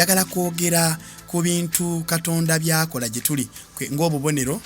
Njagala kwogera ku bintu Katonda by'akola gye tuli ng'obubonero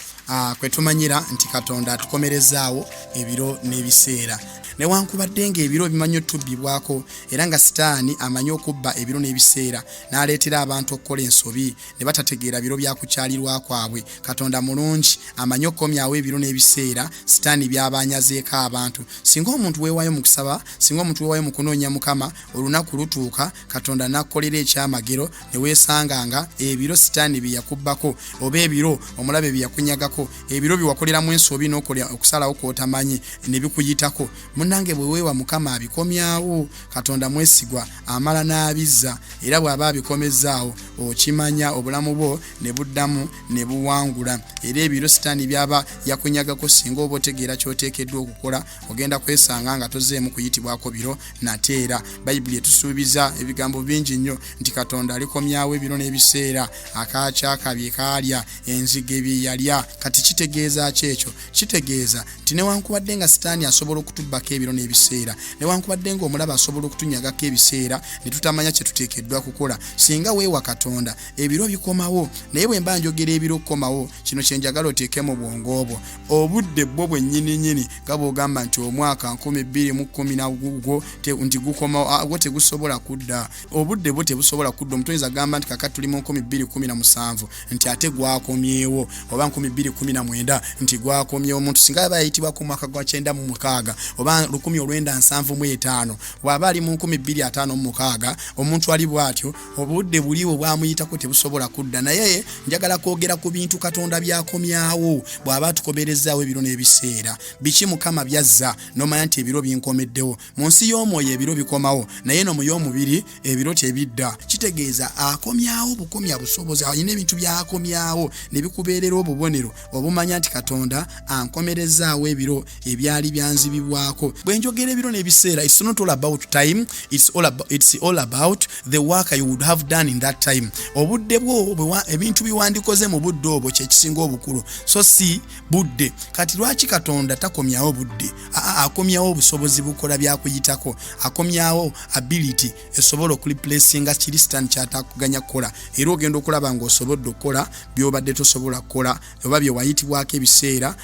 kwe tumanyira nti Katonda atukomerezaawo ebiro n'ebiseera. Newankubadde ng'ebiro bimanyi otubbibwako era nga Sitaani amanyi okubba ebiro n'ebiseera n'aleetera abantu okukola ensobi ne batategeera biro bya kukyalirwa kwabwe, Katonda mulungi, amanyi okukomyawo ebiro n'ebiseera Sitaani by'aba anyazeeko abantu. Singa omuntu weewaayo mu kusaba, singa omuntu weewaayo mu kunoonya Mukama, olunaku lutuuka Katonda n'akukolera ekyamagero ne weesanga nga ebiro Sitaani bye yakubbako oba ebiro omulabe bye yakunyagako, ebiro bye wakoleramu ensobi n'okola okusalawo kw'otamanyi ne bikuyitako. Munnange bwe weewa Mukama abikomyawo. Katonda mwesigwa, amala n'abizza era bw'aba abikomezzaawo okimanya obulamu bwo ne buddamu ne buwangula. Era ebiro Sitaani by'aba yakunyagako singa oba otegeera ky'oteekeddwa okukola ogenda kwesanga nga tozeemu kuyitibwako biro nate. Era Bayibuli etusuubiza ebigambo bingi nnyo nti Katonda alikomyawo ebiro n'ebiseera akakyaka bye kaalya, enzige bye yalya. Kati kitegeeza ki ekyo? Kitegeeza nti newankubadde nga Sitaani asobola okutubbako ebiro n'ebiseera, newankubadde nga omulabe asobola okutunyagako ebiseera ne tutamanya kye tuteekeddwa kukola, singa weewa Katonda ebiro bikomawo. Naye bwe mba njogera ebiro okukomawo, kino kye njagala oteeke mu bwongo bwo, obudde bwo bwennyininyini nga bw'ogamba nti omwaka 2010 gwo nti gukomawo, gwo tegusobola kudda. Obudde bwo tebusobola kudda. Omuntu oyinza agamba nti kakati tuli mu 2017 nti ate gwakomyewo, oba 2019 nti gwakomyewo. Omuntu singa yaba yayitibwa ku mwaka gwa 96 oba 1975, bw'aba ali mu 2056, omuntu ali bw'atyo obudde buliwo bwamuyitako tebusobola kudda. Naye njagala kwogera ku bintu Katonda by'akomyawo bw'aba atukomerezaawo ebiro n'ebiseera. Biki Mukama by'azza n'omanya nti ebiro binkomeddewo? Mu nsi y'omwoyo ebiro bikomawo, naye no mu y'omubiri ebiro tebidda. Kitegeeza akomyawo bukomya busobozi, alina ebintu by'akomyawo ne bikubeerera obubonero obumanya nti Katonda ankomerezaawo ebiro ebyali byanzibibwako. Bwe njogera ebiro n'ebiseera, it's not all about time, it's all about the work you would have done in that time. Obudde bwo, ebintu biwandikoze mu budde obwo kyekisinga obukulu, so si budde. Kati lwaki Katonda takomyawo budde? Akomyawo obusobozi bukola byakuyitako, akomyawo ability esobola okureplacinga kiri Sitaani kyatakuganya kukola, era ogenda okulaba ng'osobodde okukola by'obadde tosobola kukola oba bye wayitibwako ebiseera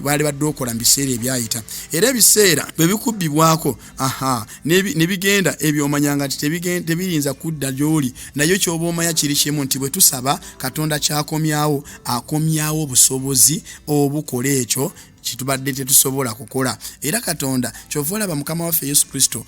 baali badde okola mu biseera ebyayita. Era ebiseera bwe bikubbibwako, aha, ne bigenda, ebyo omanyanga nti tebiyinza kudda gy'oli. Naye ky'oba omanya kiri kimu nti bwe tusaba Katonda kyakomyawo, akomyawo obusobozi obukola ekyo kitubadde tetusobola kukola. Era Katonda kyova olaba Mukama waffe Yesu Kristo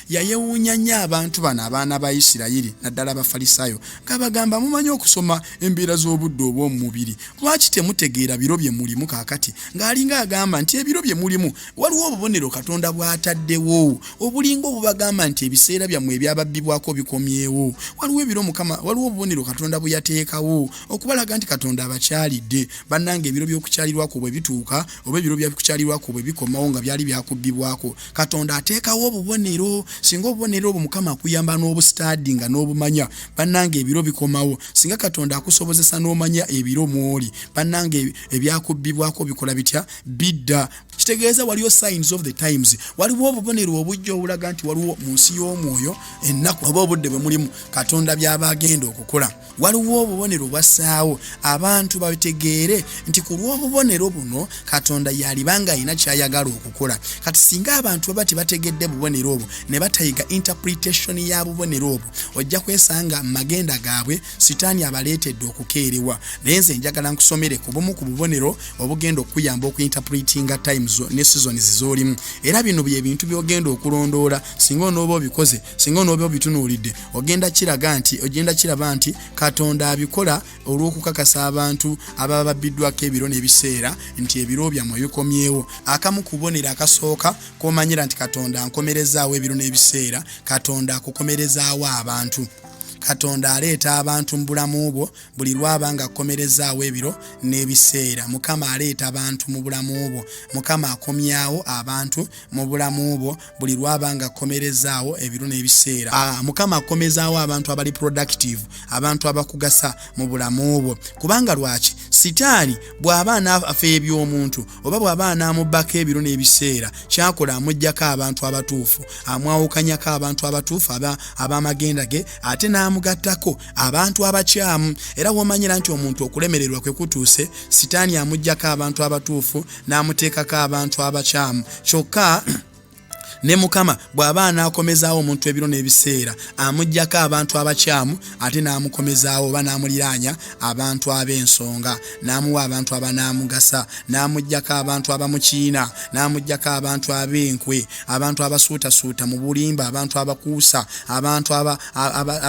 yayewuunya nnyo abantu bano, abaana ba Isirayiri, naddala Abafalisaayo, ng'abagamba, "Mumanyi okusoma embeera z'obudde obw'omumubiri, lwaki temutegeera biro bye mulimu kaakati?" Ng'alinga agamba nti ebiro bye mulimu waliwo obubonero Katonda bw'ataddewo obulinga obubagamba nti ebiseera byammwe ebyababbibwako bikomyewo. Waliwo ebiro Mukama, waliwo obubonero Katonda bwe yateekawo okubalaga nti Katonda abakyalidde. Bannange, ebiro by'okukyalirwako bwe bituuka oba ebiro byakukyalirwako bwe bikomawo nga byali byakubbibwako, Katonda ateekawo obubonero. Singa obubonero obwo Mukama akuyamba n'obustudy nga n'obumanya, bannange ebiro bikomawo. Singa Katonda akusobozesa n'omanya ebiro mw'oli, bannange ebyakubbibwako bikola bitya? Bidda. Kitegeeza waliwo signs of the times, waliwo obubonero obujja obulaga nti waliwo mu nsi y'omwoyo ennaku oba obudde bwe mulimu Katonda by'aba agenda okukola. Waliwo obubonero bwassaawo abantu bategeere nti ku lw'obubonero buno Katonda yaliba nga alina ky'ayagala okukola. Kati singa abantu baba tebategedde bubonero obwo ne batayiga interpretation ya bubonero obwo, ojja kwesanga mu magenda gaabwe Sitaani abaleetedde okukeerewa. Naye nze njagala nkusomere ku bumu ku bubonero obugenda okukuyamba okuinterpretinga times ne seasons z'olimu. Era bino bye bintu by'ogenda okulondoola. Singa onooba obikoze, singa onooba obitunuulidde, ogenda kiraga nti ogenda kiraba nti Katonda abikola olw'okukakasa abantu ababa babbiddwako ebiro n'ebiseera nti ebiro byammwe bikomyewo. Akamu ku bubonero akasooka k'omanyira nti Katonda ankomerezaawo ebiro n'ebiseera, Katonda akukomerezaawo abantu. Katonda aleeta abantu mu bulamu bwo buli lw'aba nga akukomerezaawo ebiro n'ebiseera. Mukama aleeta abantu mu bulamu bwo, Mukama akomyawo abantu mu bulamu bwo buli lw'aba nga akukomerezaawo ebiro n'ebiseera. Mukama akomezaawo abantu abali productive, abantu abakugasa mu bulamu bwo. Kubanga lwaki? Sitaani bw'aba anaafeebya omuntu oba bw'aba anaamubbako ebiro n'ebiseera, kyakola amuggyako abantu abatuufu, amwawukanyako abantu abatuufu ab'amagenda ge, ate n'amugattako abantu abakyamu. Era w'omanyira nti omuntu okulemererwa kwe kutuuse, Sitaani amuggyako abantu abatuufu n'amuteekako abantu abakyamu. Kyokka ne Mukama bw'aba anaakomezaawo omuntu ebiro n'ebiseera, amuggyako abantu abakyamu ate n'amukomezaawo oba n'amuliraanya abantu ab'ensonga, n'amuwa abantu abanaamugasa, n'amuggyako abantu abamukiina, n'amuggyako abantu ab'enkwe, abantu abasuutasuuta mu bulimba, abantu abakuusa, abantu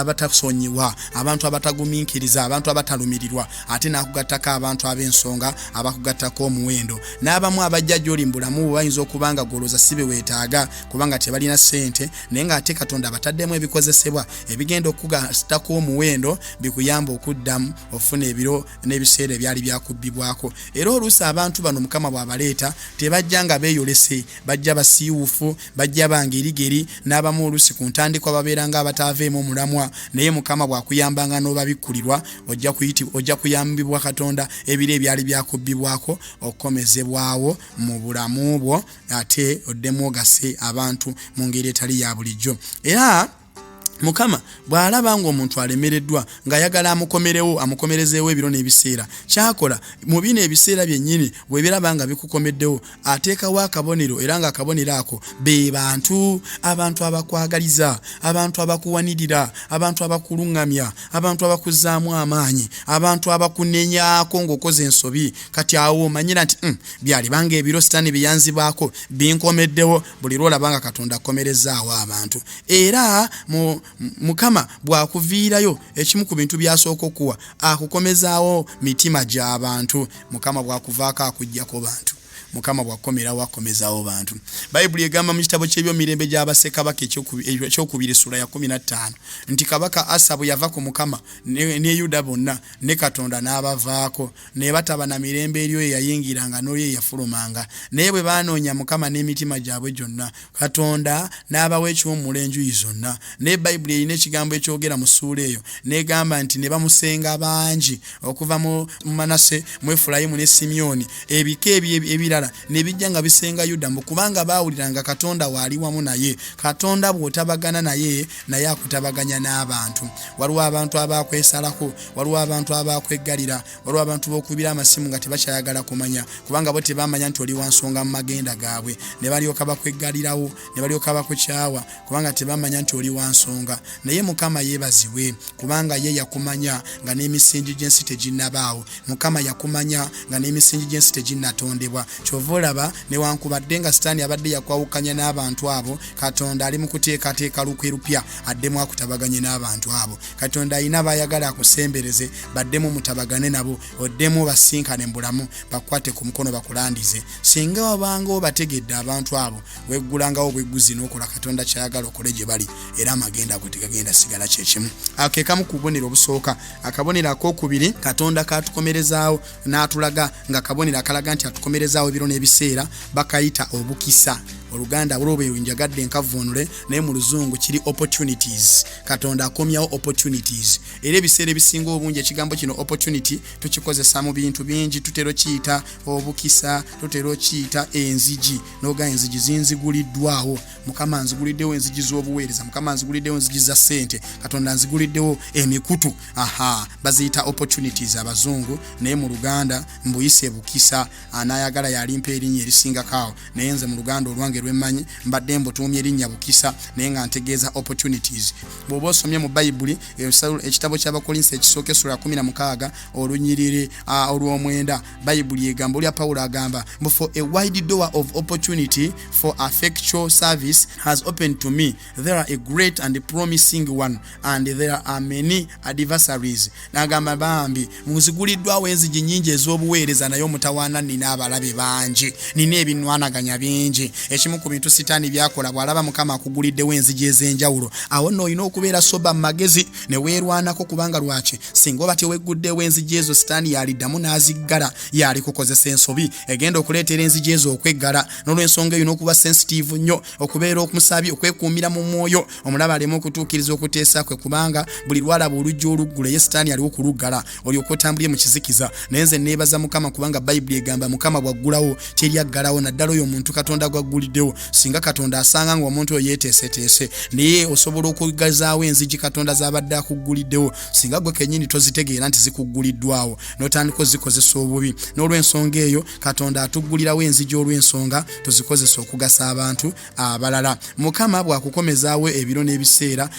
abatasonyiwa, abantu abatagumiikiriza, abantu abatalumirirwa, ate n'akugattako abantu ab'ensonga abakugattako omuwendo. N'abamu abajja gy'oli mu bulamu bwo bayinza okuba nga gw'olowooza si be weetaaga kubanga tebalina ssente, naye ng'ate Katonda abataddemu ebikozesebwa ebigenda okukugattako omuwendo bikuyambe okuddamu okufuna ebiro n'ebiseera ebyali byakubbibwako. Era oluusi abantu bano Mukama bw'abaleeta tebajja nga beeyolese, bajja basiiwuufu, bajja ba ngerigeri, n'abamu oluusi ku ntandikwa babeera nga abataaveemu omulamwa, naye Mukama bw'akuyambanga n'obabikkulirwa ojja kuyambibwa Katonda ebiro ebyali byakubbibwako okukomezebwawo mu bulamu bwo, ate oddemu ogase abantu mu ngeri etali ya bulijjo. Era Mukama bw'alaba ng'omuntu alemereddwa, ng'ayagala amukomerewo, amukomerezeewo ebiro n'ebiseera, ky'akola mu bino ebiseera byennyini bwe biraba nga bikukomeddewo, ateekawo akabonero, era ng'akabonero ako be bantu, abantu abakwagaliza, abantu abakuwanirira, abantu abakuluŋŋamya, abantu abakuzzaamu amaanyi, abantu abakunenyaako ng'okoze ensobi. Kati awo omanyira nti byalibanga ebiro Sitaani bye yanzibaako binkomeddewo. Buli lw'olaba nga Katonda akomerezaawo abantu. Era Mukama bw'akuviirayo, ekimu ku bintu by'asooka okuwa, akukomezaawo mitima gy'abantu. Mukama bw'akuvaako akuggyako bantu. Mukama bw'akukomerawo akomezaawo bantu. Bayibuli egamba mu kitabo ky'Ebyomirembe gya Bassekabaka ekyokubiri essula ya 15 nti Kabaka Asa bwe yava ku Mukama ne Yuda bonna, ne Katonda n'abavaako, ne bataba na mirembe eri oyo eyayingiranga n'oyo eyafulumanga. Naye bwe baanoonya Mukama n'emitima gyabwe gyonna, Katonda n'abawa ekiwummulo enjuyi zonna. Naye Bayibuli erina ekigambo ekyogera mu ssuula eyo, n'egamba nti, Ne bamusenga bangi okuva mu Manase, mu Efulayimu ne Simyoni, ebika ebirala ne bijja nga bisenga Yuda, mbu kubanga baawulira nga Katonda we ali wamu naye. Katonda bw'otabagana naye, naye akutabaganya n'abantu. Waliwo abantu abaakwesalako, waliwo abantu abaakweggalira, waliwo abantu b'okubira amasimu nga tebakyayagala kumanya, kubanga bo tebamanya nti oli wa nsonga mu magenda gaabwe, ne balyoka bakweggalirawo, ne balyoka bakukyawa, kubanga tebamanya nti oli wa nsonga. Naye Mukama yeebazibwe, kubanga ye yakumanya nga n'emisingi gy'ensi teginnabaawo. Mukama yakumanya nga n'emisingi gy'ensi teginnatondebwa. Ky'ova olaba, newankubadde nga Sitaani abadde yakwawukanya n'abantu abo, Katonda ali mu kuteekateeka lukwe lupya addemu akutabaganye n'abantu abo. Katonda alina b'ayagala akusembereze, baddemu mutabagane nabo, oddemu obasinkane mu bulamu, bakukwate ku mukono bakulandize. Singa wabanga obategedde abantu abo, weggulangawo bwegguzi n'okola Katonda ky'ayagala okole gye bali, era amagenda ago tegagenda sigala kye kimu. Ako ke kamu ku bubonero obusooka. Akabonero ak'okubiri Katonda k'atukomerezaawo n'atulaga nga kabonero akalaga nti atukomerezaawo ebiro n'ebiseera, bakayita obukisa. Oluganda olwo bwe njagadde nkavvuunule, naye mu Luzungu kiri opportunities. Katonda akomyawo opportunities. Era ebiseera ebisinga obungi ekigambo kino opportunity tukikozesa mu bintu bingi. Tutera okiyita obukisa, tutera okiyita enzigi, n'ogamba enzigi zinziguliddwawo. Mukama nziguliddewo enzigi z'obuweereza, Mukama nziguliddewo enzigi za ssente, Katonda nziguliddewo emikutu. Aha, baziyita opportunities abazungu, naye mu Luganda mbuyise bukisa. Anaayagala yalimpa erinnya erisingako awo, naye nze mu Luganda olwange lwemmanyi mbadde mbutuumye erinnya bukisa, naye nga ntegeeza opportunities. Bw'oba osomye mu Bayibuli ekitabo ky'Abakolinso ekisooka essula 16 olunyiriri olw'omwenda, Bayibuli egamba, olya Pawulo agamba mbu, for a wide door of opportunity for effectual service has opened to me, there are a great and promising one, and there are many adversaries. N'agamba, bambi nziguliddwawo enzigi nnyingi ez'obuweereza, naye omutawaana nnina abalabe bangi, nina ebinnwanaganya bingi. Ekimu ku bintu sitaani byakola bw'alaba Mukama akuguliddewo enzigi ez'enjawulo, awo nno olina okubeera soba mu magezi ne weerwanako, kubanga lwaki? Singa oba tewegguddewo enzigi ezo, sitaani yaliddamu n'aziggala, yali kukozesa ensobi egenda okuleetera enzigi ezo okweggala. N'olwensonga eyo n'okuba sensitiivu nnyo, okubeera omusabi, okwekuumira mu mwoyo, omulaba aleme okutuukiriza okuteesa kwe, kubanga buli lwalaba oluggi oluggula, ye sitaani aliwo kuluggala olyoke otambulye mu kizikiza. Naye nze neebaza Mukama, kubanga Bayibuli egamba Mukama bw'aggulawo teri aggalawo, naddala oyo omuntu Katonda gw'agguliddewo. Singa Katonda asanga ng'omuntu oyo yeeteeseteese, naye osobola okugazaawo enzigi Katonda z'abadde akugguliddewo, singa gwe kennyini tozitegeera nti zikugguliddwawo, n'otandika ozikozesa obubi. N'olw'ensonga eyo Katonda atuggulirawo enzigi olw'ensonga tuzikozesa okugasa abantu abalala. Mukama bw'akukomezaawo ebiro n'ebiseera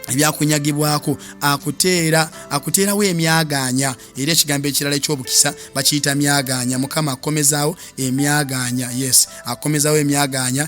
ebyakunyagibwako, akuteerawo emyagaanya. Era ekigambo ekirala eky'obukisa bakiyita myagaanya. Mukama akukomezaawo emyagaanya, yes, akukomezaawo emyagaanya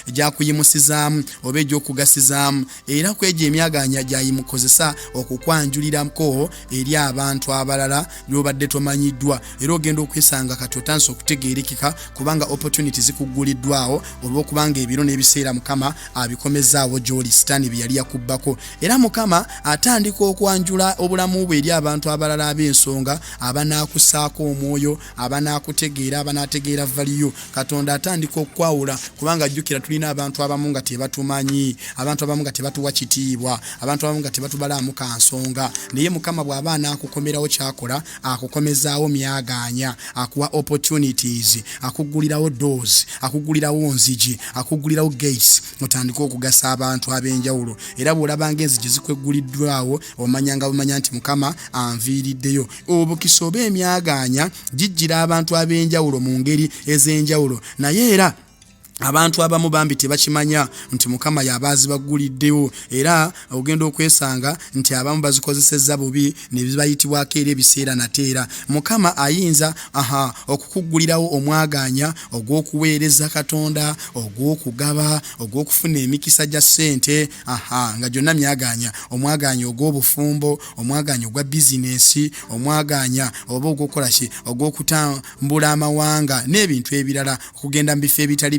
egyakuyimusizaamu oba egy'okugasizaamu. Era kwegyo emyagaanya gyayimukozesa okukwanjulirako eri abantu abalala lyobadde tomanyiddwa, era ogenda okwesanga kati otandise okutegeerekeka, kubanga opportunity zikugguliddwawo olw'okubanga ebiro n'ebiseera Mukama abikomezaawo gy'oli, sitaani bye yali yakubbako. Era Mukama atandika okwanjula obulamu bwe eri abantu abalala ab'ensonga, abanaakusaako omwoyo, abanaakutegeera, abanaategeera value. Katonda atandika okukwawula, kubanga jjukira tulina abantu abamu nga tebatumanyi, abantu abamu nga tebatuwa kitiibwa, abantu abamu nga tebatubalaamu kansonga. Naye Mukama bw'aba anaakukomerawo, kyakola akukomezaawo myagaanya, akuwa opportunities, akuggulirawo doors, akuggulirawo nzigi, akuggulirawo gates, otandike okugasa abantu ab'enjawulo. Era bw'olabanga enzigi zikwegguliddwawo, omanyanga bumanya nti Mukama anviiriddeyo obukisa oba emyagaanya. Gijjira abantu ab'enjawulo mu ngeri ez'enjawulo, naye era abantu abamu bambi tebakimanya nti Mukama yaba azibagguliddewo, era ogenda okwesanga nti abamu bazikozesezza bubi ne bibayitibwako era ebiseera nate. Era Mukama ayinza aha okukuggulirawo omwagaanya ogw'okuweereza Katonda, ogw'okugaba, ogw'okufuna emikisa gya ssente, aha nga gyonna myagaanya, omwagaanya ogw'obufumbo, omwagaanya ogwa bizinesi, omwagaanya oba ogw'okukola ki, ogw'okutambula amawanga n'ebintu ebirala, okugenda mu bifo ebitali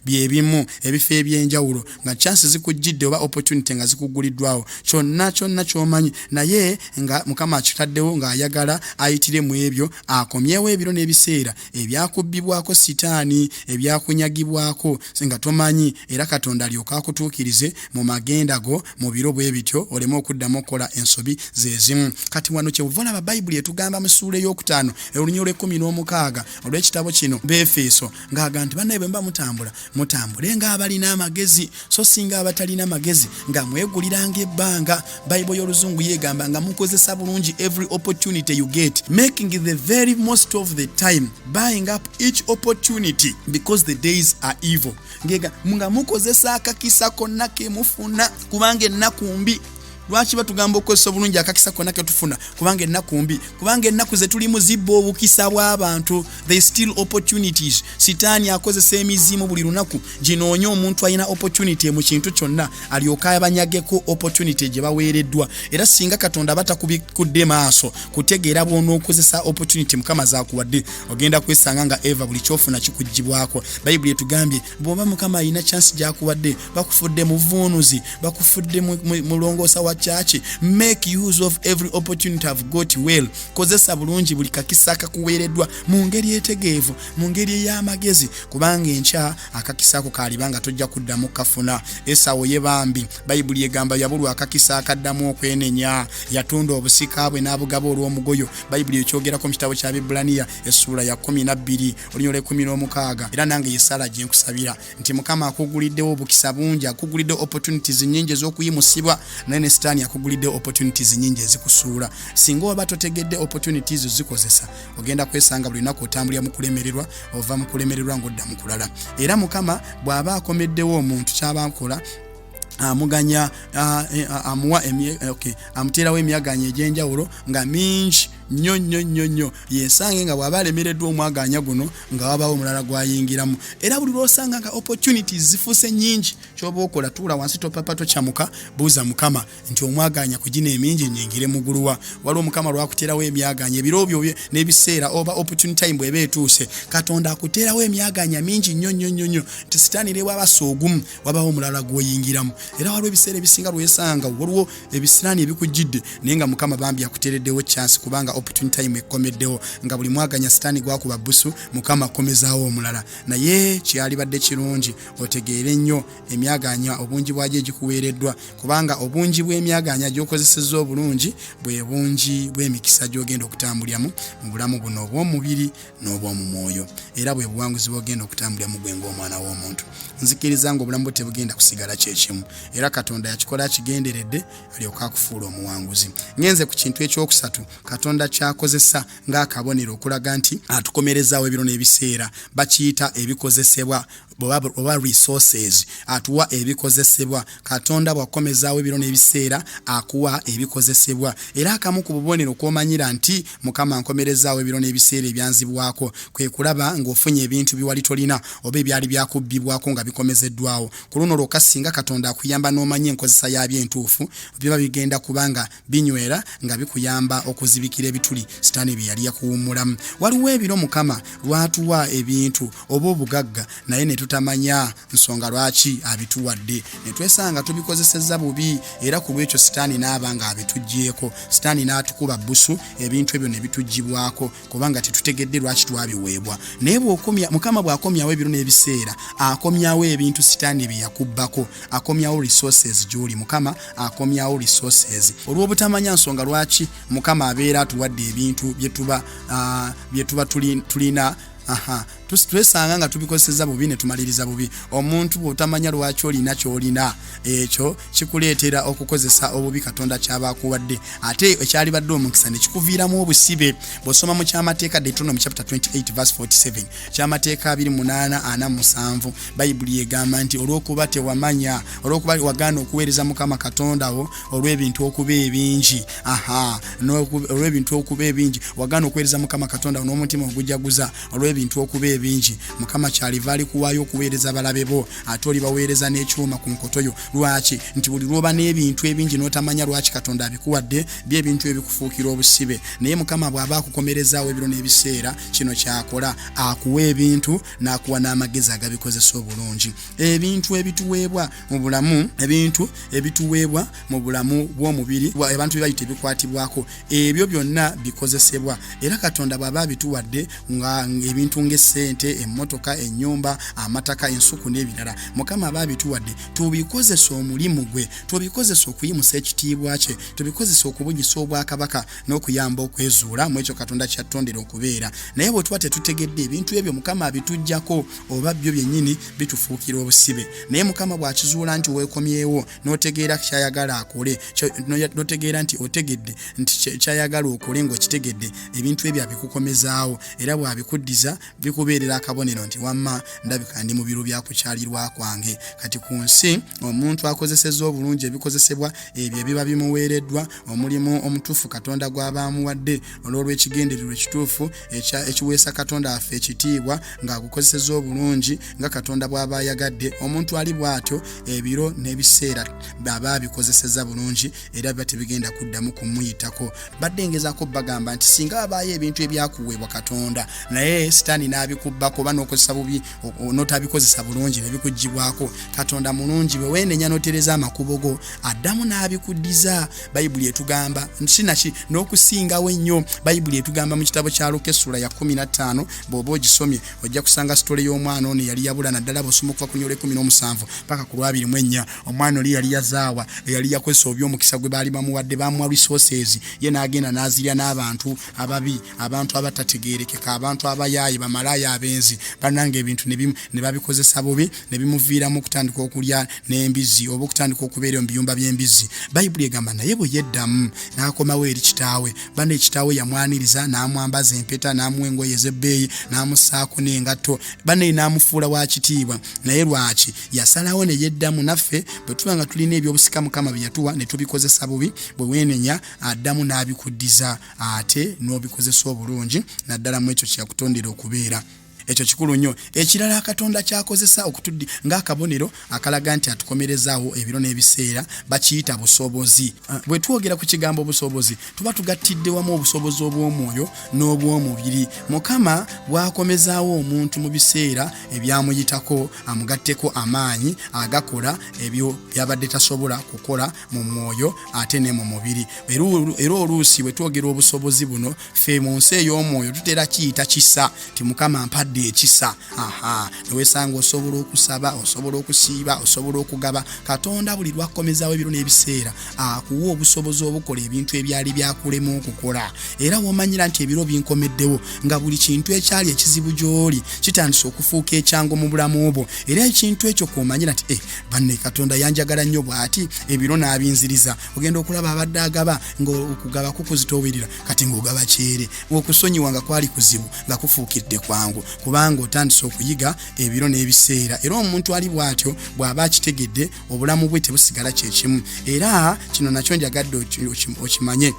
byebimu, ebifo ebyenjawulo, nga chance zikujjidde oba opportunity nga zikugguliddwawo. Kyonna kyonna kyomanyi, naye nga Mukama akitaddewo ng'ayagala ayitire mu ebyo akomyewo ebiro n'ebiseera ebyakubbibwako sitaani, ebyakunyagibwako nga tomanyi, era Katonda alyoke akutuukirize mu magenda go mu biro bwe bityo, oleme okuddamu okukola ensobi ze zimu. Kati wano kyebuva olaba Bayibuli etugamba mu ssuula ey'okutaano olunyiriri olw'e16 olw'ekitabo kino Befeeso, ng'aga nti, "Bannaye, bwe muba mutambula, mutambule ng'abalina amagezi, so si ng'abatalina magezi, nga mweguliranga ebbanga." Bayibuli y'Oluzungu yeegamba nga mukozesa bulungi every opportunity you get, making the very most of the time, buying up each opportunity because the days are evil. Ngega nga mukozesa akakisa konna kemufuna, kubanga ennaku mbi. Lwaki batugamba okukozesa obulungi akakisa konna ketufuna kubanga ennaku mbi? Kubanga ennaku zetulimu zibba obukisa bw'abantu. They steal opportunities. Sitaani akozesa emizimu buli lunaku ginoonye omuntu alina opportunity mu kintu kyonna, alyoke abanyageko opportunity gye baweereddwa. Era singa Katonda aba takubikudde maaso kutegeera bw'onookozesa opportunity Mukama zakuwadde, ogenda kwesanga nga eva buli kyofuna kikugibwako. Bayibuli etugambye, bw'oba Mukama alina chance gyakuwadde, bakufudde muvuunuzi, bakufudde mulongoosa wa kyaki, make use of every opportunity have got well. Kozesa bulungi buli kakisa akakuweereddwa mu ngeri etegeevu, mu ngeri ey'amagezi, kubanga enkya akakisa ako kaaliba nga tojja kuddamu kafuna. Esawo ye bambi, Bayibuli egamba yabulwa akakisa akaddamu okwenenya, yatunda obusika bwe n'abugaba olw'omugoyo. Bayibuli ekyogerako mu kitabo kya Bibulaniya essuula ya 12 olunyiriri olw'e16. Era nange yesala gye nkusabira nti Mukama akuguliddewo obukisa bungi, akuguliddewo opportunities nyingi ez'okuyimusibwa, naye ne sitaani akuguliddewo opportunities nyingi ezikusuula. Singa oba totegedde opportunities zikozesa, ogenda kwesanga buli lunaku otambulira mu kulemererwa, ova mu kulemererwa ng'odda mu kulala. Era Mukama bw'aba akomeddewo omuntu, kyaba akola amuganya, amuwa, okay, amuteerawo emyaganya egy'enjawulo nga mingi. nnyo nnyo nnyo nnyo, yesange nga bw'aba alemereddwa omwagaanya guno nga wabaawo omulala gw'ayingiramu. Era buli lw'osanga nga opportunities zifuuse nnyingi, ky'oba okola tuula wansi, topapa, tokyamuka, buuza Mukama nti omwagaanya ku gino emingi nyingire muguluwa. Waliwo Mukama lwakuteerawo emyagaanya ebiro byo n'ebiseera oba opportunity time bw'eba etuuse, Katonda akuteerawo emyagaanya mingi nnyo nnyo nnyo nnyo nti sitaani ne bw'abasa ogumu wabawo omulala gw'oyingiramu. Era waliwo ebiseera ebisinga lwesanga waliwo ebisiraani ebikujjidde, naye nga Mukama bambi akuteereddewo chance, kubanga opportunity time ekkomeddewo nga buli mwaganya sitaani gwakuba busu, Mukama akomezaawo omulala. Naye kyalibadde kirungi otegeere nnyo emyagaanya obungi bwagyo egikuweereddwa, kubanga obungi bw'emyagaanya gy'okozesezza obulungi bwe bungi bw'emikisa gy'ogenda okutambuliramu mu bulamu buno obw'omubiri n'obw'omu mwoyo, era bwe buwanguzi bw'ogenda okutambuliramu gwe ng'omwana w'omuntu. Nzikiriza ng'obulamu bwo tebugenda kusigala kyekimu, era Katonda yakikola akigenderedde alyoke akufuula omuwanguzi. Ngenze ku kintu ekyokusatu Katonda kyakozesa ng'akabonero okulaga nti atukomerezaawo ebiro n'ebiseera, bakiyita ebikozesebwa oba resources. Atuwa ebikozesebwa. Katonda bw'akukomezaawo ebiro n'ebiseera akuwa ebikozesebwa. Era akamu ku bubonero kw'omanyira nti Mukama nkomerezaawo ebiro n'ebiseera ebyanzibwako kwe kulaba ng'ofunye ebintu bye wali tolina oba ebyali byakubbibwako nga bikomezeddwawo. Ku luno lwokka singa Katonda akuyamba n'omanya enkozesa yaabyo entuufu, biba bigenda kuba nga binywera nga bikuyamba okuzibikira ebituli sitaani bye yali yakuwummulamu. Waliwo ebiro Mukama lw'atuwa ebintu oba obugagga naye ne tutamanya nsonga lwaki abituwadde, ne twesanga tubikozesezza bubi, era ku lw'ekyo sitaani n'aba nga abituggyeeko. Sitaani n'atukuba bbusu ebintu ebyo ne bituggyibwako kubanga tetutegedde lwaki twabiweebwa. Naye bw'okomya, Mukama bw'akomyawo ebiro n'ebiseera, akomyawo ebintu sitaani bye yakubbako, akomyawo resources gy'oli. Mukama akomyawo resources. Olw'obutamanya nsonga lwaki Mukama abeera atuwadde ebintu bye tuba tulina, aha, twesanga nga tubikozesezza bubi ne tumaliriza bubi. Omuntu bw'otamanya lwaki olina ky'olina, ekyo kikuleetera okukozesa obubi Katonda ky'aba akuwadde, ate ekyalibadde omukisa ne kikuviiramu obusibe. Bw'osoma mu Kyamateeka, Deuteronomy chapter 28 verse 47, Kyamateeka 28:47, Bayibuli egamba nti olw'okuba tewamanya, olw'okuba wagaana okuweereza Mukama Katonda wo olw'ebintu okuba ebingi, aha, olw'ebintu okuba ebingi wagaana okuweereza Mukama Katonda wo n'omutima ogujaguza olw'ebintu okuba ebingi, Mukama kyaliva alikuwaayo okuweereza balabe bo, ate olibaweereza n'ekyuma ku nkoto yo. Lwaki? Nti buli lw'oba n'ebintu ebingi n'otamanya lwaki Katonda abikuwadde, by'ebintu ebikufuukira obusibe. Naye Mukama bw'aba akukomerezaawo ebiro n'ebiseera, kino ky'akola, akuwa ebintu n'akuwa n'amagezi agabikozesa obulungi. Ebintu ebituweebwa mu bulamu, ebintu ebituweebwa mu bulamu bw'omubiri, abantu bye bayita ebikwatibwako, ebyo byonna bikozesebwa. Era Katonda bw'aba abituwadde nga ebintu ng'essente, emmotoka, ennyumba, amataka, ensuku n'ebirala, Mukama aba abituwadde tubikozesa omulimu gwe, tubikozesa okuyimusa ekitiibwa kye, tubikozesa okubunyisa obwakabaka n'okuyamba okwezuula mu ekyo Katonda kyattondera okubeera. Naye bwe tuba tetutegedde, ebintu ebyo Mukama abituggyako oba byo byennyini bitufuukira obusibe. Naye Mukama bw'akizuula nti weekomyewo n'otegeera ky'ayagala akole, n'otegeera nti otegedde nti ky'ayagala okole ng'okitegedde, ebintu ebyo abikukomezaawo, era bw'abikuddiza bikubeerera akabonero nti wamma ndabika ndi mu biro bya kukyalirwa kwange kati ku nsi. Omuntu akozesezza obulungi ebikozesebwa ebyo ebiba bimuweereddwa, omulimu omutuufu Katonda gw'aba amuwadde olw'olw'ekigendererwa ekituufu ekiweesa Katonda waffe ekitiibwa, ng'agukozesezza obulungi nga Katonda bw'aba ayagadde, omuntu ali bw'atyo ebiro n'ebiseera aba abikozesezza bulungi era biba tebigenda kuddamu kumuyitako. Badde ngezaako bagamba nti singa wabaayo ebintu ebyakuweebwa Katonda naye sitaani n'abikubbako oba n'okozesa bubi, n'otabikozesa bulungi ne bikuggyibwako, Katonda mulungi, bwe weenenya n'otereza amakubo go addamu n'abikuddiza. Bayibuli etugamba sinaki n'okusingawo ennyo. Bayibuli etugamba mu kitabo kya Luka essula ya 15, bw'oba ogisomye ojja kusanga sitole y'omwana ono eyali yabula, naddala bw'osoma okuva ku nyola 17 paka ku lwa24. Omwana oli yali yazaawa, eyali yakozesa obi omukisa gwe baali bamuwadde, bamuwa resources, ye n'agenda n'azirya n'abantu ababi, abantu abatategeerekeka, abantu abayaaye, bamalaaya. abenzi. Bannange, ebintu ne babikozesa bubi, ne bimuviiramu okutandika okulya n'embizzi oba okutandika okubeera mu biyumba by'embizzi. Bayibuli egamba, naye bwe yeddamu n'akomawo eri kitaawe, banne kitaawe yamwaniriza, n'amwambaza empeta, n'amuwa engoye ez'ebbeeyi, n'amussaako n'engatto, banne n'amufuula wa kitiibwa. Naye lwaki yasalawo ne yeddamu? Naffe bwe tuba nga tulina ebyobusika Mukama bye yatuwa ne tubikozesa bubi, bwe weenenya addamu n'abikuddiza ate n'obikozesa obulungi, naddala mu ekyo kyeyakutondera okubeera. Ekyo kikulu nnyo. Ekirala Katonda kyakozesa okutuddi ng'akabonero akalaga nti atukomerezaawo ebiro n'ebiseera bakiyita busobozi. Bwe twogera ku kigambo obusobozi, tuba tugattidde wamu obusobozi obw'omwoyo n'obw'omubiri. Mukama bw'akomezaawo omuntu mu biseera ebyamuyitako, amugatteko amaanyi agakola ebyo byabadde tasobola kukola mu mwoyo ate ne mu mubiri. Era oluusi bwe twogera obusobozi buno, ffe mu nsi ey'omwoyo tutera kiyita kisa, ti Mukama mpadde ekisa. Aha, newesanga osobola okusaba, osobola okusiiba, osobola okugaba. Katonda buli lwakkomezaawo ebiro n'ebiseera akuwa obusobozi obukola ebintu ebyali byakulema okukola. Era womanyira nti ebiro binkomeddewo, nga buli kintu ekyali ekizibu gy'oli kitandise okufuuka ekyangu mu bulamu bwo. Era ekintu ekyo kwomanyira nti banne, Katonda yanjagala nnyo bw'ati, ebiro n'abinziriza. Ogenda okulaba abadde agaba nga okugaba kukuzitoowerera, kati ng'ogaba kyere. Okusonyiwa nga kwali kuzibu nga kufuukidde kwangu, kubanga otandise okuyiga ebiro n'ebiseera. Era omuntu ali bw'atyo bw'aba akitegedde, obulamu bwe tebusigala kyekimu. Era kino nakyo njagadde okimanye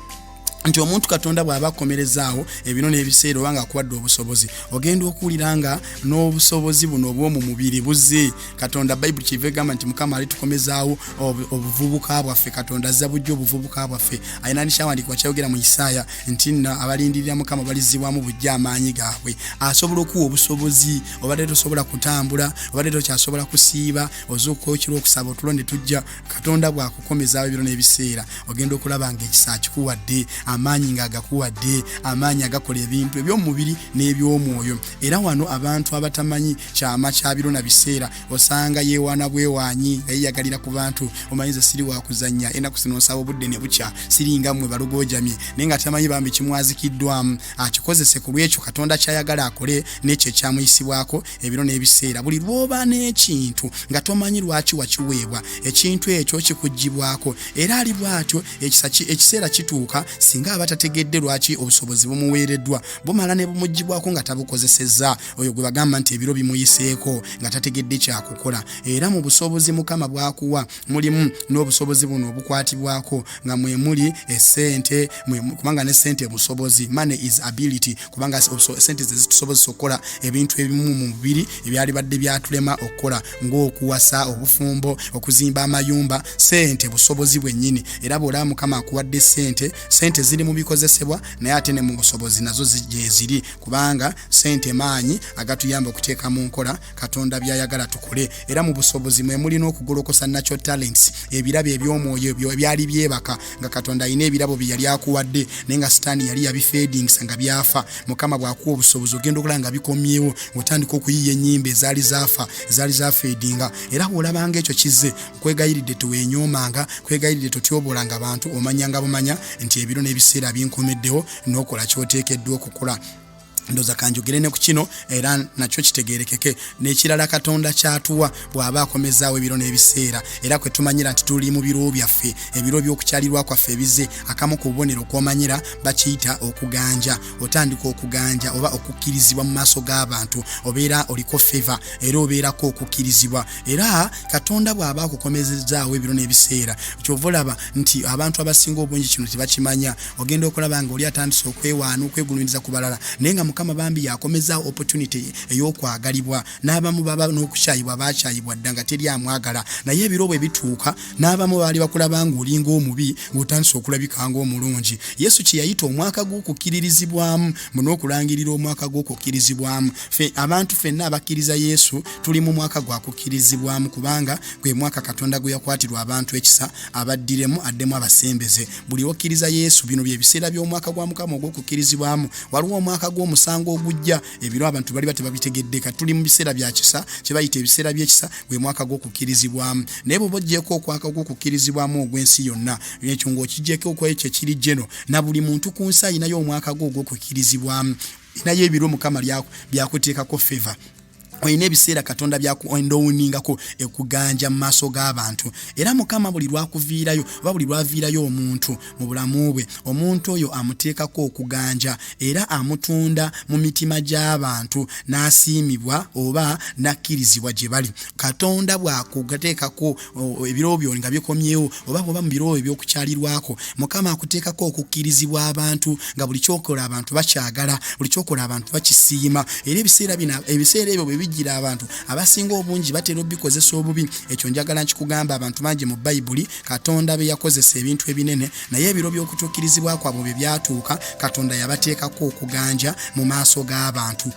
nti omuntu Katonda bw'aba akomerezaawo ebiro n'ebiseera oba nga akuwadde obusobozi, ogenda okuwulira nga n'obusobozi buno obw'omu mubiri buzze. Katonda, Bayibuli kyeva egamba nti Mukama alitukomezaawo obuvubuka bwaffe. Katonda azza bujja obuvubuka bwaffe. Alina nekyawandiikibwa kyayogera mu Isaaya nti nno abalindirira Mukama balizzibwamu bujja amaanyi gaabwe. Asobola okuwa obusobozi obadde tosobola kutambula, obadde tokyasobola kusiiba, ozuukuka okiro okusaba otulo ne tujja. Katonda bw'akukomezaawo ebiro n'ebiseera, ogenda okulaba nga ekisa akikuwadde, amaanyi ng'agakuwadde, amaanyi agakola ebintu eby'omubiri n'eby'omwoyo. Era wano abantu abatamanyi kyama kya biro na biseera, osanga yeewaana bwewaanyi nga yeeyagalira ku bantu, omanyi nze siri wakuzannya, ennaku zino nsaba obudde ne bukya, siringa mmwe balugoojamye, naye nga tamanyi bambi kimwazikiddwamu akikozese ku lw'ekyo Katonda ky'ayagala akole n'ekyo ekyamuyisibwako ebiro n'ebiseera. Buli lw'oba n'ekintu nga tomanyi lwaki wakiweebwa, ekintu ekyo kikuggyibwako. Era ali bw'atyo ekiseera kituuka, singa aba tategedde lwaki obusobozi bumuweereddwa, bumala ne bumuggyibwako nga tabukozesezza. Oyo gwe bagamba nti ebiro bimuyiseeko nga tategedde kyakukola. Era mu busobozi Mukama bw'akuwa mulimu n'obusobozi buno obukwatibwako, nga mwe muli essente, kubanga ne ssente busobozi, money is ability, kubanga sente ze zitusobozesa okukola ebintu ebimu mu mubiri ebyali badde byatulema okukola, ng'okuwasa, obufumbo, okuzimba amayumba. Sente busobozi bwennyini. Era bw'olaba Mukama akuwadde sente, sente ziri mu bikozesebwa, naye ate ne mu busobozi nazo gyeziri, kubanga sente maanyi agatuyamba okuteeka mu nkola Katonda by'ayagala tukole. Era mu busobozi mwe mulina okugolokosa natural talents, ebirabo eby'omwoyo ebyo ebyali byebaka, nga Katonda alina ebirabo bye yali akuwadde, naye nga Sitaani yali yabifeedingisa nga byafa. Mukama bw'akuwa obusobozi, ogenda okulaba nga bikomyewo, ng'otandika okuyiiya ennyimba ezaali zaafa, ezaali zafeedinga. Era bw'olabanga ekyo kizze, nkwegayiridde teweenyoomanga, kwegayiridde totyoboolanga bantu, omanyanga bumanya nti ebiro n'ebiseera binkomeddewo, n'okola ky'oteekeddwa okukola. Ndoza kanjogere ne ku kino era nakyo kitegeerekeke. N'ekirala Katonda kyatuwa bw'aba akomezaawo ebiro n'ebiseera, era kwe tumanyira nti tuli mu biro byaffe, ebiro by'okukyalirwa kwaffe ebize, akamu ku bubonero kw'omanyira bakiyita okuganja. Otandika okuganja oba okukkirizibwa mu maaso g'abantu, obeera oliko favor era obeerako okukkirizibwa. Era Katonda bw'aba akukomezezaawo ebiro n'ebiseera, kyova olaba nti abantu abasinga obungi kino tebakimanya. Ogenda okulaba nga oli atandise okwewaana, okwegulumiriza ku balala, naye nga Mukama bambi yakomezaawo opportunity ey'okwagalibwa. N'abamu baba n'okukyayibwa, baakyayibwa dda nga teri amwagala, naye ebiro bwe bituuka n'abamu baali bakulaba ng'olinga omubi, ng'otandise okulabika ng'omulungi. Yesu kye yayita omwaka gw'okukkiririzibwamu, mbu n'okulangirira omwaka gw'okukkirizibwamu. Ffe abantu ffenna abakkiriza Yesu tuli mu mwaka gwa kukkirizibwamu, kubanga gwe mwaka Katonda gwe yakwatirwa abantu ekisa abaddiremu addemu abasembeze. Buli okkiriza Yesu, bino bye biseera by'omwaka gwa Mukama ogw'okukkirizibwamu. Waliwo omwaka gw'omusango ogujja, ebiro abantu baliba tebabitegedde. Kati tuli mu biseera bya kisa, kye bayita ebiseera by'ekisa, gwe mwaka gw'okukkirizibwamu. Naye bw'oba oggyeeko okwaka ogw'okukkirizibwamu ogw'ensi yonna, ekyo ng'okiggyeko okwekyo ekiri geno, na buli muntu ku nsi alinayo omwaka gwe ogw'okukkirizibwamu. Naye ebiro Mukama byakuteekako favor. Olina ebiseera Katonda byakuendowuningako ekuganja mu maaso g'abantu. Era Mukama buli lwakuviirayo oba buli lwaviirayo omuntu mu bulamu bwe, omuntu oyo amuteekako okuganja era amutunda mu mitima gy'abantu n'asiimibwa oba n'akkirizibwa gye bali. Katonda bw'akuteekako ebiro byo nga bikomyewo oba bw'oba mu biro eby'okukyalirwako, Mukama akuteekako okukkirizibwa abantu nga buli ky'okola abantu bakyagala, buli ky'okola abantu bakisiima. Era ebiseera bino, ebiseera ebyo bwe bijjira abantu abasinga obungi batera obikozesa obubi. Ekyo njagala nkikugamba, abantu bangi mu Bayibuli Katonda be yakozesa ebintu ebinene, naye ebiro by'okutuukirizibwa kwabwe bwe byatuuka, Katonda yabateekako okuganja mu maaso g'abantu.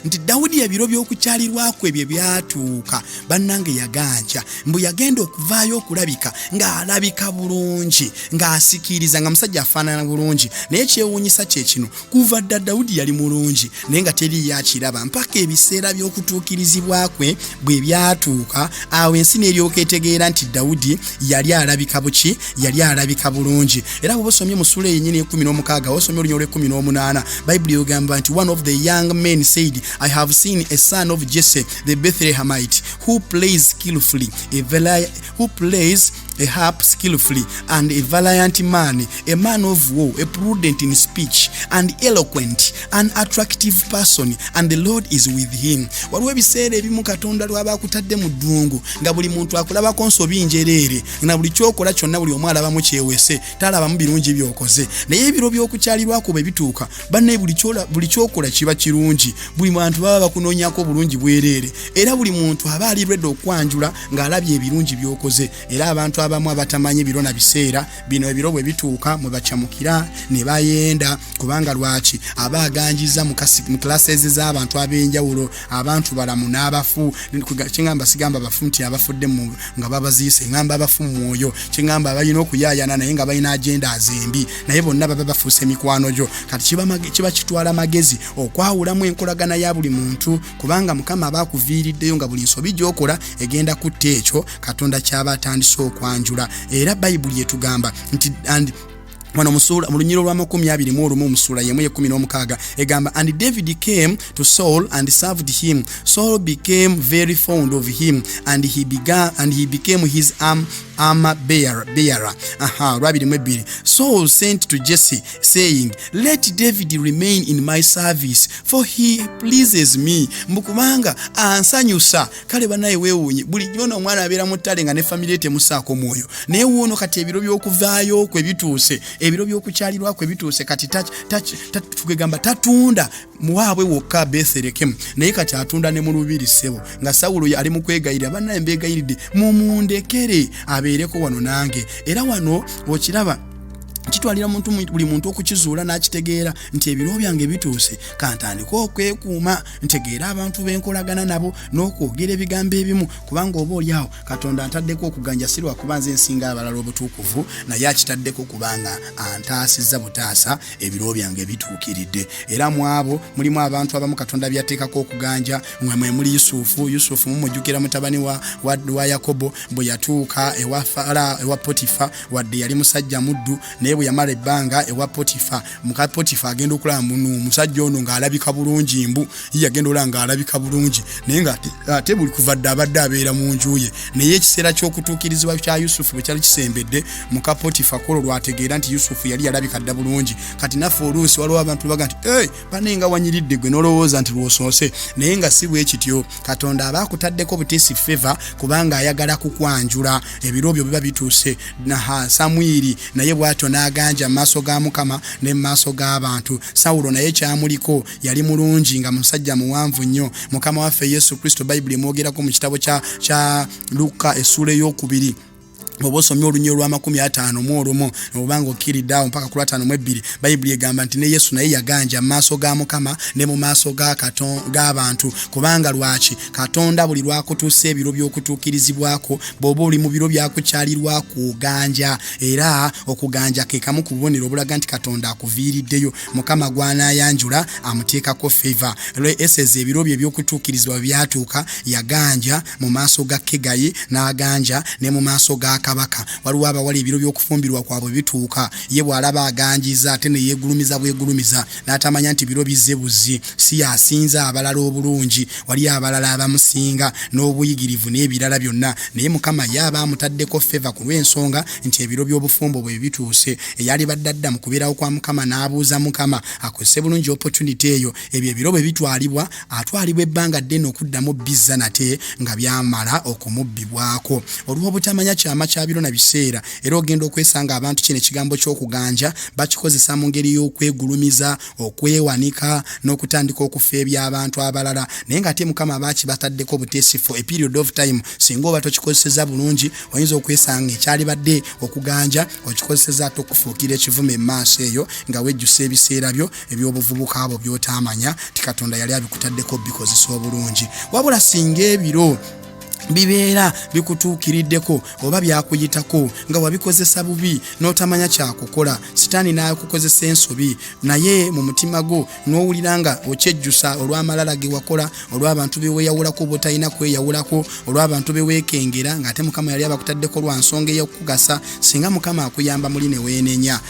Nti Dawudi ebiro by'okukyalirwa kwe bye byatuuka, bannange yaganja. Mbu yagenda okuvaayo okulabika ng'alabika bulungi, ng'asikiiriza, nga musajja afaanana bulungi. Naye kyewuunyisa kye kino, kuva dda Dawudi yali mulungi, naye nga teriiyo akiraba mpaka ebiseera by'okutuukirizibwa kwe bwe byatuuka. Awo ensi n'eryoka etegeera nti Dawudi yali alabika buki, yali alabika bulungi. Era bw'oba osomye mu ssuula eyo yennyini 16, osomye olunya olw'ekkumi n'omunaana, Bayibuli egamba nti, "One of the young men said, 'I have seen a son of Jesse the Bethlehemite who plays skillfully who plays a harp skillfully, and a valiant man, a man of war, a prudent in speech and eloquent, an attractive person, and the Lord is with him.'" Waliwo ebiseera ebimu Katonda lwaba akutadde mu ddungu nga buli muntu akulabako nsobi njereere, na buli kyokola kyonna buli omu alabamu kyewese, talabamu birungi byokoze. Naye ebiro by'okukyalirwako bwe bituuka, bannaye, buli kyokola kiba kirungi. Buli bantu baba bakunoonyako obulungi bwereere, era buli muntu aba ali ready okwanjula ng'alabye ebirungi by'okoze. Era abantu abamu abatamanyi biro na biseera bino, ebiro bwe bituuka mwe bakyamukira ne bayenda. Kubanga lwaki? Aba aganjiza mu classes z'abantu ab'enjawulo, abantu balamu n'abafu. Kiŋamba sigamba bafu nti abafudde nga babaziise, ŋŋamba abafu mu mwoyo. Kiŋŋamba balina okuyaayana naye nga balina agenda zembi, naye bonna baba bafuuse mikwano gyo. Kati kiba kitwala magezi okwawulamu enkolagana ya buli muntu, kubanga Mukama aba akuviiriddeyo nga buli nsobi gy'okola egenda kutta ekyo Katonda kyaba atandise okwanjula. Era Bayibuli etugamba nti, and wano mu lunyiro lwa 21 mu ssuula yemu ye16 egamba, "And David came to Saul and served him. Saul became very fond of him, and he became his armor bearer. Aha, lwabiri mu ebbiri, "Saul sent to Jesse, saying, 'Let David remain in my service, for he pleases me.'" Mbu kubanga ansanyusa. Kale banaye weewuunye, bulijjo ono omwana abeera mu ttale nga ne famire ye temusaako mwoyo, naye wuuno kati ebiro by'okuvaayo kwe bituuse, ebiro by'okukyalirwa kwe bituuse. Kati tukegamba tatunda muwaabwe wokka Beserekemu, naye kati atunda ne mu lubiri, ssebo. Nga Sawulo ali mu kwegayirira, bannaye mbeegayiridde mumundekere abeereko wano nange. Era wano okiraba kitwalira muntu, buli muntu okukizuula n'akitegeera nti ebiro byange bituuse, kantandike okwekuuma, ntegeere abantu benkolagana nabo n'okwogera ebigambo ebimu, kubanga oba oliawo Katonda antaddeko okuganja si lwakuba nze nsinga abalala obutuukuvu, naye akitaddeko kubanga antaasizza butaasa, ebiro byange bituukiridde. Era mu abo mulimu abantu abamu Katonda byateekako okuganja, mwe mwe muli Yusufu. Yusufu mumujjukira, mutabani wa Yakobo, bwe yatuuka ewa Fara, ewa Potifa, wadde yali musajja muddu, naye bwe yamala ebbanga ewa Potifa, muka Potifa agenda okulaba muno omusajja ono ng'alabika bulungi. Mbu ye yagenda olaba ng'alabika bulungi, naye nga ate buli kuva dda abadde abeera mu nju ye. Naye ekiseera ky'okutuukirizibwa kya Yusufu bwe kyali kisembedde, muka Potifa kolo lwategeera nti Yusufu yali yalabika dda bulungi. Kati naffe oluusi waliwo abantu baga nti, "Hey, bane nga wanyiridde gwe," n'olowooza nti lwosoose, naye nga si bwe kityo. Katonda aba akutaddeko butiisi favor kubanga ayagala kukwanjula, ebiro byo biba bituuse. Naha Samwiri naye bw'atyo n'aganja mu maaso ga Mukama ne mu maaso g'abantu. Sawulo naye kyamuliko, yali mulungi nga musajja muwanvu nnyo. Mukama waffe Yesu Kristo, Bayibuli emwogerako mu kitabo kya Luka essuula 2, oba osomye olunyo olwa 51 obanga okkiridde awo mpaka ku lwa 52, Bayibuli egamba nti ne Yesu naye yaganja mu maaso ga Mukama ne mu maaso g'abantu. Kubanga lwaki? Katonda buli lwakutuusa ebiro by'okutuukirizibwako, bw'oba oli mu biro byakukyalirwako, oganja. Era okuganja ke kamu ku bubonero obulaga nti Katonda akuviiriddeyo. Mukama gw'anaayanjula amuteekako favor. Eseza ebiro bye ebyokutuukirizibwa bwe byatuuka, yaganja mu maaso ga Kegayi n'aganja ne mu maaso ga. kabaka. Waliwo abawala ebiro by'okufumbirwa kwabwe bituuka, ye bw'alaba aganjiza ate ne yeegulumiza bwegulumiza, n'atamanya nti biro bizze buzzi, si y'asinza abalala obulungi, waliyo abalala abamusinga n'obuyigirivu n'ebirala byonna, naye Mukama ye aba amutaddeko feva ku lw'ensonga nti ebiro by'obufumbo bwe bituuse. Eyalibadde adda mu kubeerawo kwa Mukama n'abuuza Mukama akozese bulungi opportunity eyo. Ebyo ebiro bwe bitwalibwa, atwalibwa ebbanga ddene okuddamu bizza nate nga byamala okumubbibwako olw'obutamanya kyama kya biro na biseera. Era ogenda okwesanga abantu kino ekigambo ky'okuganja bakikozesa mu ngeri y'okwegulumiza, okwewanika n'okutandika okufeebya abantu abalala, naye ng'ate Mukama aba akibataddeko buteesi for a period of time. Singa oba tokikozeseza bulungi, oyinza okwesanga ekyalibadde okuganja okikozeseza ate okufuukira ekivume emaaso eyo, nga wejjusa ebiseera byo eby'obuvubuka bwo by'otaamanya ti Katonda yali abikutaddeko bikozesa obulungi. Wabula singa ebiro bibeera bikutuukiriddeko oba byakuyitako nga wabikozesa bubi n'otamanya kyakukola, sitaani n'akukozesa ensobi, naye mu mutima gwo n'owulira nga okyejjusa olw'amalala ge wakola, olw'abantu be weeyawulako b'otalina kweyawulako, olw'abantu be weekengera, ng'ate Mukama yali abakutaddeko lwa nsonga ey'okukugasa. Singa Mukama akuyamba muli ne weenenya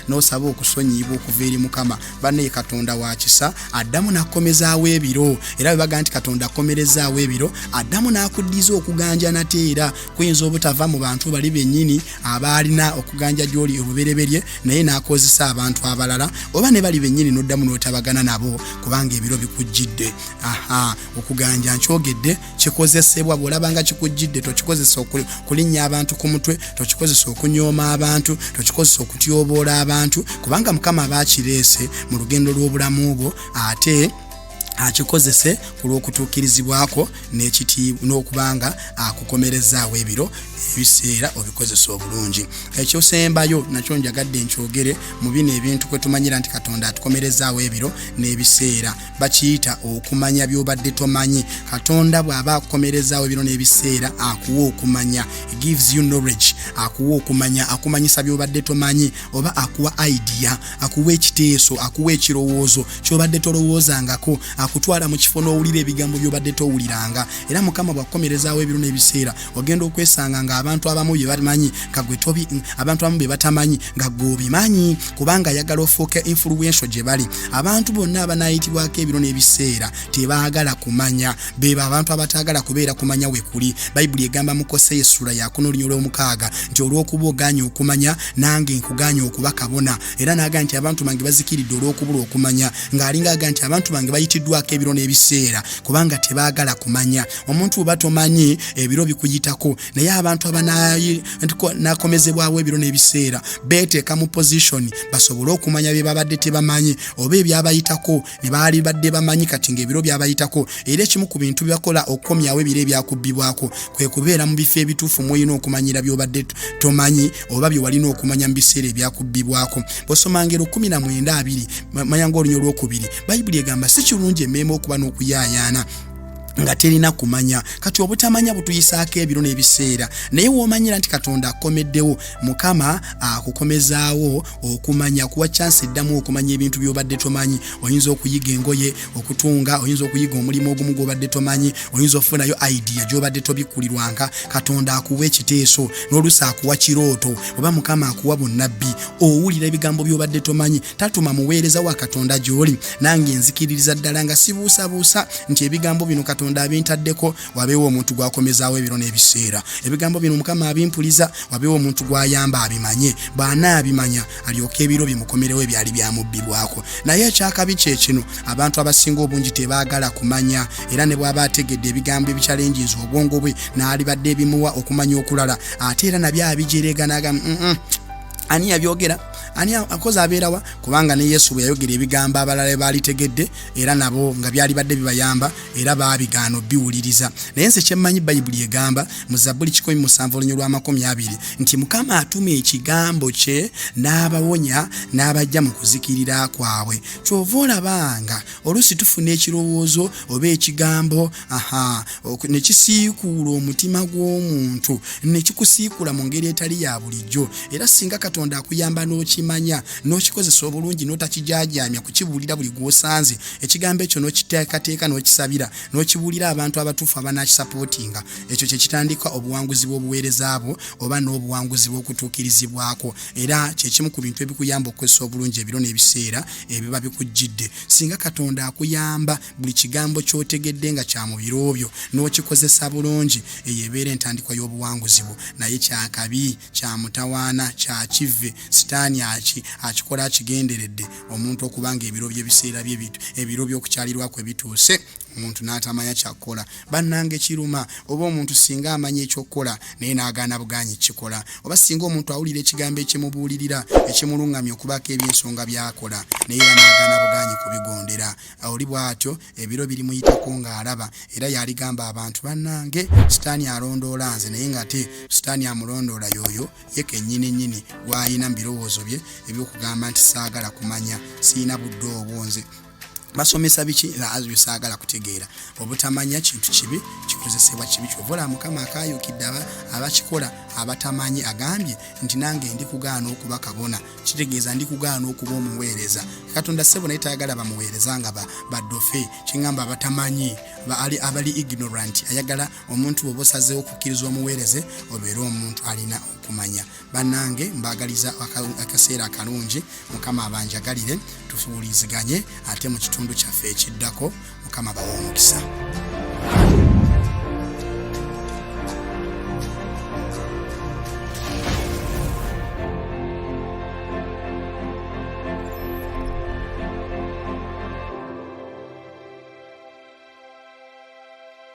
n'osaba okusonyiyibwa okuva eri Mukama, bannaye Katonda wa kisa, addamu n'akkomezaawo ebiro. Era bwe bagamba nti Katonda akkomerezaawo ebiro, addamu n'akuddiza okuganja nate. Era kuyinza obutava mu bantu bali bennyini abaalina okuganja gy'oli olubereberye, naye n'akozesa abantu abalala oba ne bali bennyini n'oddamu n'otabagana nabo kubanga ebiro bikujjidde. Aha, okuganja nkyogedde kikozesebwa bw'olaba nga kikujjidde. Tokikozesa okulinnya abantu ku mutwe, tokikozesa okunyooma abantu, tokikozesa okutyoboola abantu, kubanga Mukama aba akireese mu lugendo lw'obulamu bwo, ate akikozese ku lw'okutuukirizibwako n'okubanga akukomerezaawo ebiro, ebiseera obikozesa obulungi. Ekyosembayo nakyo njagadde nkyogere mu bino ebintu kwe tumanyira nti Katonda atukomerezaawo ebiro n'ebiseera, bakiyita okumanya by'obadde tomanyi. Katonda bw'aba akukomerezaawo ebiro n'ebiseera, akuwa okumanya, gives you knowledge, akuwa okumanya, akumanyisa by'obadde tomanyi, oba akuwa idea, akuwa ekiteeso, akuwa ekirowoozo ky'obadde tolowoozangako, akutwala mu kifo n'owulira ebigambo by'obadde towuliranga. Era Mukama bw'akukomerezaawo ebiro n'ebiseera, ogenda okwesanga ng'abantu abamu bye bamanyi nga gwe tobi, abantu abamu bye batamanyi nga gwe obimanyi, kubanga ayagala ofuuke influential gye bali. Abantu bonna abanaayitibwako ebiro n'ebiseera tebaagala kumanya, bebo abantu abataagala kubeera kumanya we kuli. Bayibuli egamba mu Koseya essula yakuna olunya olw'omukaaga nti olw'okuba ogaanye okumanya, nange nkugaanye okuba kabona. Era n'agamba nti abantu bange bazikiridde olw'okubula okumanya, ng'alinga agamba nti abantu bange bayitiddwako ebiro n'ebiseera kubanga tebaagala kumanya. Omuntu bw'oba tomanyi, ebiro bikuyitako, naye abantu abanakomezebwawo ebiro n'ebiseera beeteeka mu position basobole okumanya bye babadde tebamanyi oba ebyabayitako ne baali badde bamanyi kati ng'ebiro byabayitako. Era ekimu ku bintu byebakola okukomyawo ebiro ebyakubbibwako kwe kubeera mu bifo ebituufu mwolina okumanyira by'obadde tomanyi oba bye walina okumanya mu biseera ebyakubbibwako. Bw'osoma Ngero 19:20, manya ng'olunya olwokubiri, Bayibuli egamba si kirungi emmeeme okuba n'okuyaayaana nga terina kumanya. Kati obutamanya butuyisaako ebiro n'ebiseera, naye w'omanyira nti Katonda akomeddewo, Mukama akukomezaawo okumanya, kuwa chance eddamu okumanya ebintu by'obadde tomanyi. Oyinza okuyiga engoye okutunga, oyinza okuyiga omulimu ogumu gw'obadde tomanyi, oyinza okufunayo idea gy'obadde tobikkulirwanga. Katonda akuwa ekiteeso, n'oluusi akuwa kirooto, oba Mukama akuwa bunnabbi, owulira ebigambo by'obadde tomanyi. Tatuma muweereza wa Katonda gy'oli. Nange nzikiririza ddala nga sibuusabuusa nti ebigambo bino Katonda abintaddeko wabeewo omuntu gw'akomezaawo ebiro n'ebiseera. Ebigambo bino Mukama abimpuliza wabeewo omuntu gw'ayamba abimanye, bw'anaabimanya alyoke ebiro bimukomerewo ebyali byamubbibwako. Naye ekyakabi kye kino, abantu abasinga obungi tebaagala kumanya, era ne bw'aba ategedde ebigambo ebikyalenjinza obwongo bwe n'alibadde ebimuwa okumanya okulala, ate era nabyo abijerega n'agamba, ani yabyogera, ani akoze, abeerawa? Kubanga ne Yesu bwe yayogera ebigambo abalala baalitegedde era nabo nga byalibadde bibayamba, era baabigaana obiwuliriza. Naye nze kyemmanyi, Bayibuli egamba mu Zabbuli 107 olunya olw'amakumi abiri nti Mukama atuma ekigambo kye n'abawonya n'abajja mu kuzikirira kwabwe. Kyova olabanga oluusi tufuna ekirowoozo oba ekigambo, aha, ne kisiikuula omutima gw'omuntu, ne kikusiikuula mu ngeri etali ya bulijjo. Era singa Katonda akuyamba n'okye n'okimanya n'okikozesa obulungi n'otakijaajaamya kukibuulira buli gw'osanze, ekigambo ekyo n'okiteekateeka n'okisabira n'okibuulira abantu abatuufu abanakisapootinga, ekyo kye kitandika obuwanguzi bw'obuweereza bwo oba n'obuwanguzi bw'okutuukirizibwako. Era kye kimu ku bintu ebikuyamba okukozesa obulungi ebiro n'ebiseera ebiba bikujjidde. Singa Katonda akuyamba buli kigambo ky'otegedde nga kya mu biro byo n'okikozesa bulungi, eyo ebeera entandikwa y'obuwanguzi bwo. Naye kya kabi, kya mutawaana, kya kivve, sitaani aki, akikola akigenderedde, omuntu okuba nga ebiro by'ebiseera bye, ebiro by'okukyalirwa kwe bituuse, omuntu n'atamanya kya kukola. Bannange kiruma! Oba omuntu singa amanya eky'okukola, naye n'agaana bugaanyi kukikola. Oba singa omuntu awulira ekigambo ekimubuulirira, ekimuluŋŋamya okubaako eby'ensonga by'akola, naye era n'agaana bugaanyi kubigondera. Oli bw'atyo ebiro birimuyitako ng'alaba, era y'aligamba abantu, Bannange, Sitaani alondoola nze, naye ng'ate Sitaani amulondoola y'oyo ye kennyini nnyini gw'alina mu birowoozo bye eby'okugamba nti, Saagala kumanya. Sirina budde obwo nze. Basomesa biki bye saagala kutegeera? Obutamanya kintu kibi, kikozesebwa kibi. Kyova olaba Mukama akaayukidde abakikola abatamanyi. Agambye nti, "Nange ndi kugaana okuba kabona." Kitegeeza ndi kugaana okuba omuweereza. Katonda ssebo naye tayagala bamuweereza nga baddofe, kiŋŋamba abatamanyi, abali ignorant. Ayagala omuntu bw'oba osazeewo okukkiriza omuweereze, obeere omuntu alina okumanya. Bannange, mbaagaliza akaseera akalungi. Mukama abanjagalire, tuwuliziganye ate mu kitundu kyaffe ekiddako. Mukama bawa omukisa.